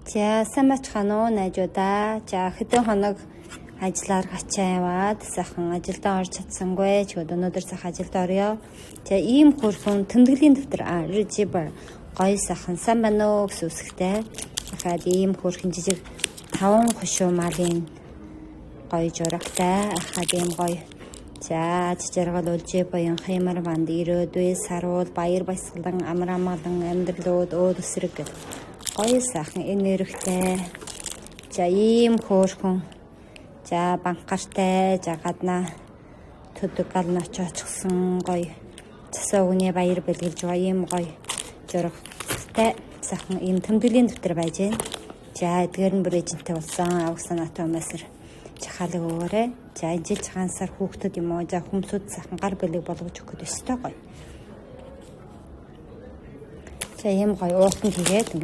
За сайн бацгаана уу найзуудаа. За хэдэн хоног ажиллаар гачаа яваад сайхан ажилдаа орж чадсангүй. Чигүүд өнөөдөр сайхан ажилдаа орё. За ийм хөөрхөн тэмдэглэлийн дэвтэр режибер гоё сайхан сайн байна уу гэсэн үсгтэй. Дахиад ийм хөөрхөн жижиг 5 хошуу малын гоё зурагтай. Ахад ийм гоё. За жаргал үлжээ буян хаймар банд ирээдүй саруул баяр баясгалан амар амгалан амьдралууд өөд өсрэг гэх гоё сайхан энергтэй. За ийм хөөрхөн за банкартай за гаднаа төдөг гал очоочихсон гоё засаа өгний баяр бэлгэлж байгаа ийм гоё зурагтай сайхан ийм тэмдэглэлийн дэвтэр байж байна. За эдгээр нь бүр эжентэй болсон авах санаатай хүмүүсэр чахаалаг өгөөрэй. За энэ жил цагаан сар хүүхдүүд юм уу за хүмүүсүүд сайхан гар бэлэг болгож өгөхөд өстой гоё. За ийм гоё уултан хийгээд ингээд